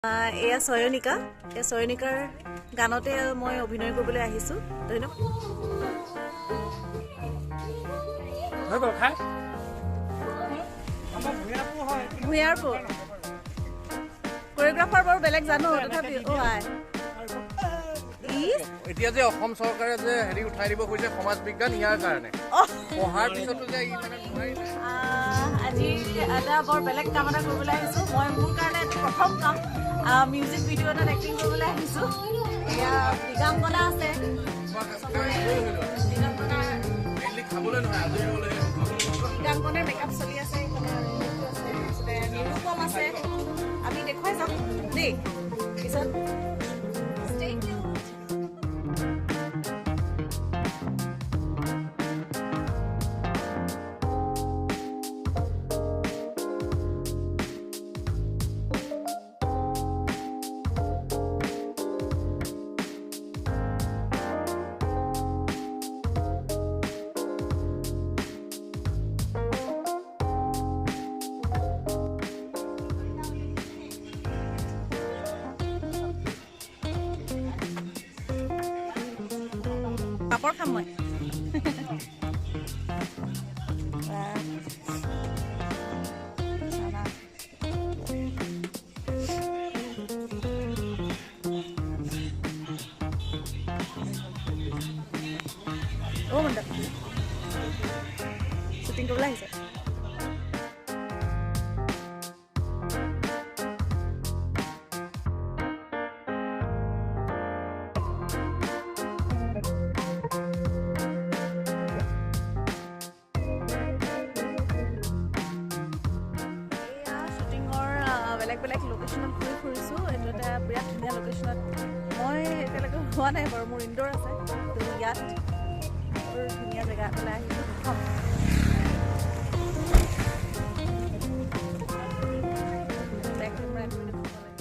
এয়া চয়নিকা, এই চয়নিকাৰ গানতে মই অভিনয় কৰিবলৈ আহিছোঁ। ধন্যবাদ। ভূঞাৰপুৰ কোৰিঅ'গ্ৰাফাৰ বাৰু বেলেগ জানো, তথাপি অ' আই। এতিয়া যে অসম চৰকাৰে যে হেৰি উঠাই দিব খুজিছে সমাজ বিজ্ঞান, ইয়াৰ কাৰণে পঢ়াৰ পিছতো যে ই মানে নোৱাৰিলে। আজি এটা বৰ বেলেগ কাম এটা কৰিবলৈ আহিছোঁ মই। মোৰ কাৰণে এইটো প্ৰথম কাম, মিউজিক ভিডিঅ' এটাত এক্টিং কৰিবলৈ আহিছোঁ। এয়া দিগাংগনা আছে, দিগাংগনাৰ মেকআপ চলি আছে, এইফালে আছে, তাৰপিছতে নিৰুপম আছে। আমি দেখুৱাই যাম দেই পিছত। পাপৰ খাম মই। অ' মন্দা শ্বুটিং কৰিবলৈ আহিছে। বেলেগ বেলেগ লোকেশ্যনত ঘূৰি ফুৰিছোঁ। এইটো এটা বিৰাট ধুনীয়া লোকেশ্যনত মই এতিয়ালৈকে হোৱা নাই বাৰু, মোৰ ইনডোৰ আছে। তো ইয়াত বৰ ধুনীয়া জেগা এটালৈ আহিছোঁ, প্ৰথম। বেক কেমেৰা কৰি দেখুৱাব লাগে।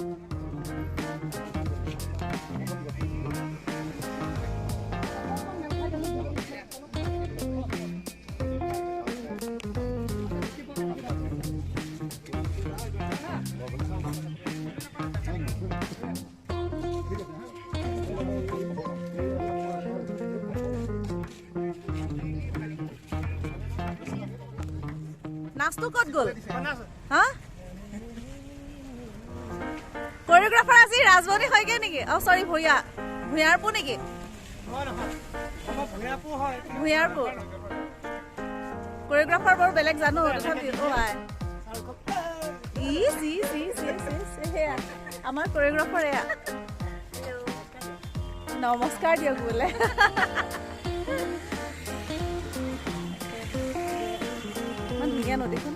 নাচটো ক'ত গ'ল? হা, কোৰিঅ'গ্ৰাফাৰ আজি ৰাজবনী শইকীয়া নেকি? অ' চৰি, ভূঞা, ভূঞাৰপুৰ নেকি? ভূঞাৰপুৰ কোৰিঅ'গ্ৰাফাৰ বাৰু বেলেগ জানো, তথাপি অ' আই। ইচ ইচ ইচ ইচ ইচ, সেয়া আমাৰ কোৰিঅ'গ্ৰাফাৰ। এয়া নমস্কাৰ দিয়ক বোলে। ইমান ধুনীয়া নদীখন,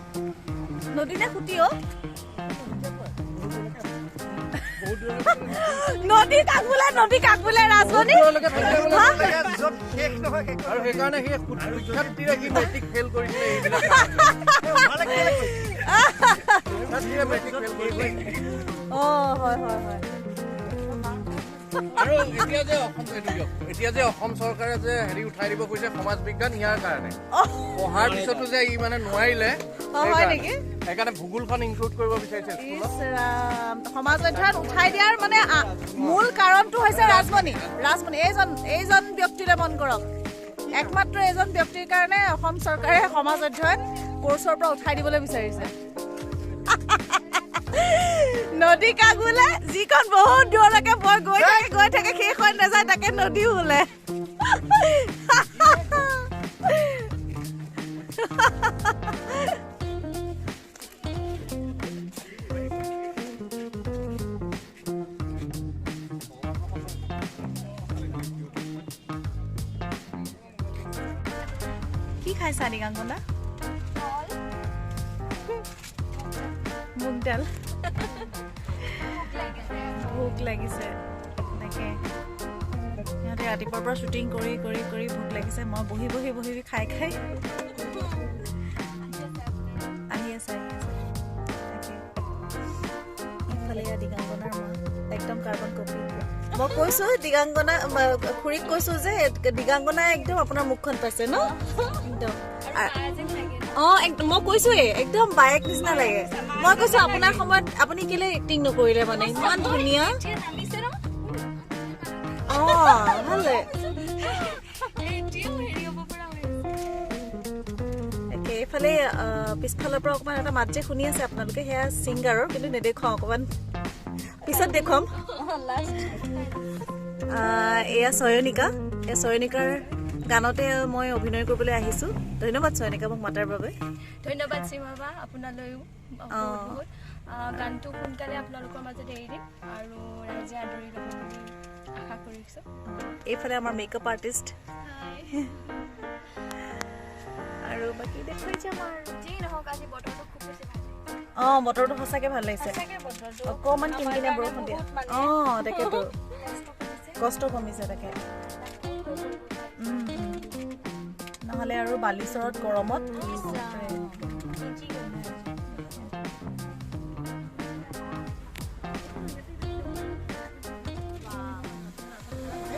নদী নে খুটি? অ' নদী কাক বোলে? নদী কাক বোলে ৰাজমণি? আৰু সেইকাৰণে সেই সুখ্যাতিৰে সি মেট্ৰিক ফেইল কৰিছিলে। মেট্ৰিক ফেইল কৰিছিলে। অ' হয় হয় হয়। আৰু এতিয়া যে অসম, এতিয়া যে অসম চৰকাৰে যে হেৰি উঠাই দিব খুজিছে সমাজ বিজ্ঞান, ইয়াৰ কাৰণে পঢ়াৰ পিছতো যে ই মানে নোৱাৰিলে, সেইকাৰণে ভূগোলখন ইনক্লুড কৰিব বিচাৰিছে। সমাজ অধ্যয়ন উঠাই দিয়াৰ মানে মূল কাৰণটো হৈছে ৰাজমণি। ৰাজমণি এইজন ব্যক্তিলৈ মন কৰক, একমাত্ৰ এইজন ব্যক্তিৰ কাৰণে অসম চৰকাৰে সমাজ অধ্যয়ন কোৰ্চৰ পৰা উঠাই দিবলৈ বিচাৰিছে। নদী কাক বোলে? যিখন বহুত দূৰলৈকে বৈ গৈ থাকে গৈ থাকে, শেষ হৈ নাযায়, তাকে নদী বোলে। কি খাইছা নিগাংগনা? মুগ দাল। ভোক লাগিছে। তাকে সিহঁতে ৰাতিপুৱাৰ পৰা শ্বুটিং কৰি কৰি কৰি ভোক লাগিছে। মই বহি বহি বহি খাই খাই আহি আছে, আহি আছে। তাকে ইফালে দিগাংগনাৰ মা একদম কাৰ্বন কপি। মই কৈছো দিগাংগনা খুৰীক কৈছো যে দিগাংগনা একদম আপোনাৰ মুখখন পাইছে ন একদম। অ মই কৈছোৱে একদম বায়েক নিচিনা লাগে। মই কৈছো আপোনাৰ সময়ত আপুনি কেলে এক্টিং নকৰিলে, মানে ইমান ধুনীয়া। অ ভালে। এইফালে পিছফালৰ পৰা অকণমান এটা মাত যে শুনি আছে আপোনালোকে, সেয়া ছিংগাৰৰ, কিন্তু নেদেখুৱাওঁ, অকণমান পিছত দেখুৱাম। এয়া চয়নিকা, এই চয়নিকাৰ গানতে মই অভিনয় কৰিবলৈ আহিছোঁ। ধন্যবাদ চয়নিকা মোক মাতাৰ বাবে। ধন্যবাদ সীমা আপোনালৈও বহুত বহুত। গানটো সোনকালে আপোনালোকৰ মাজত এৰি দিম আৰু ৰাইজে আদৰি ল'ব বুলি আশা কৰিছোঁ। এইফালে আমাৰ মেকআপ আৰ্টিষ্ট আৰু বাকী দেখুৱাই যাম আৰু। যি নহওক আজি বতৰটো খুব বেছি ভাল। অ বতৰটো সঁচাকে ভাল লাগিছে, অকণমান কিনকিনীয়া বৰষুণ দিয়া। অ তাকেতো কষ্ট কমিছে, তাকে নহ'লে আৰু বালিচৰত গৰমত।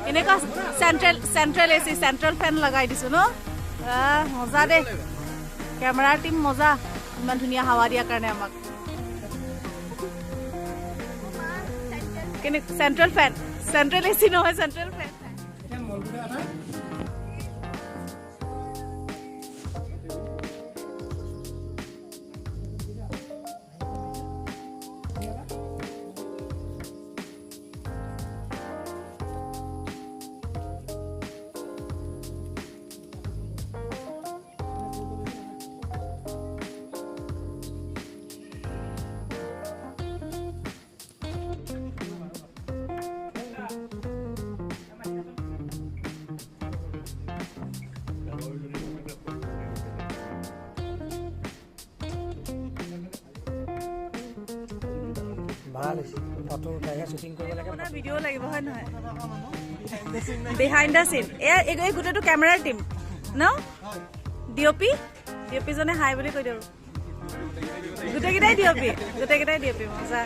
এনেকুৱা central central AC central fan লগাই দিছো ন, মজা দেই। কেমেৰাৰ টিম মজা, ইমান ধুনীয়া হাৱা দিয়াৰ কাৰণে আমাক। চেণ্ট্ৰেল ফেন, চেণ্ট্ৰেল এচি নহয়, চেণ্ট্ৰেল ফেন। ভাল হৈছে ফটো উঠাইহে শ্বুটিং কৰিব লাগে, ভিডিঅ' লাগিব হয় নহয়? বিহাইণ্ড the চিন। এয়া এই গোটেইটো কেমেৰাৰ টিম ন? D O' P, D O' পিজনে হাই বুলি কৈ দিওঁ। গোটেইকেইটাই ডি অ' পি, গোটেইকেইটাই ডি অ' পি। মজা।